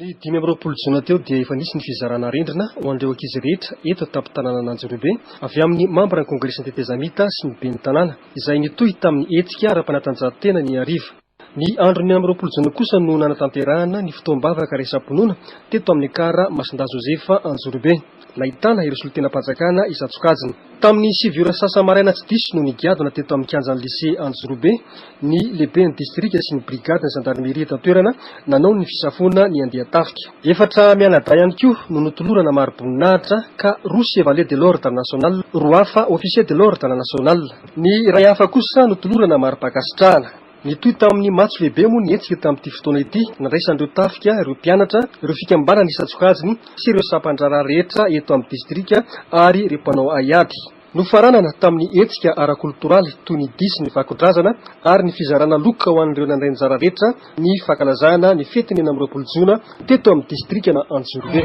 Ny 25 jona teo dia efa nisy ny fizarana arendrina ho an'ireo ankizy rehetra eto an-tampon-tanànan'Anjozorobe avy amin'ny mambran'ny Kongresin'ny Tetezamita sy ny Ben'ny tanàna, izay nitohy tamin'ny hetsika ara-panatanjahantena ny hariva. Ny andron'ny 26 jona kosa no nanatanterahana ny fotoam-bavaka raisam-pinoana teto amin'ny Ekar Masindahy Josefa Anjozorobe. Nahitana ireo solontenam-panjakana isan-tsokajiny. Tamin'ny sivy ora sasa maraina tsy diso no nigadona teto amin'ny kianjan'ny Lycée Anjozorobe ny lehiben'ny distrika sy ny brigadin'ny zandarimeria eto an-toerana nanao ny fisafoana ny andian-tafika. Efatra mianadahy ihany koa no notolorana mari-boninahitra ka roa Chevalier de l'Ordre National, roa hafa Officier de l'Ordre National. Ny iray hafa kosa notolorana mari-pankasitrahana. Nitohy tamin'ny matso lehibe moa ny hetsika tamin'ity fotoana ity, nandraisan'ireo tafika, ireo mpianatra, ireo fikambanana isan-tsokajiny sy ireo sampan-draharaha rehetra eto amin'ny distrika ary ireo mpanao haiady. Nofaranana tamin'ny hetsika ara-koltoraly toy ny dihy sy ny vakodrazana ary ny fizarana loka ho an'ireo nandray anjara rehetra ny fankalazana ny fetin'ny 26 jona teto amin'ny distrikan'Antsirabe.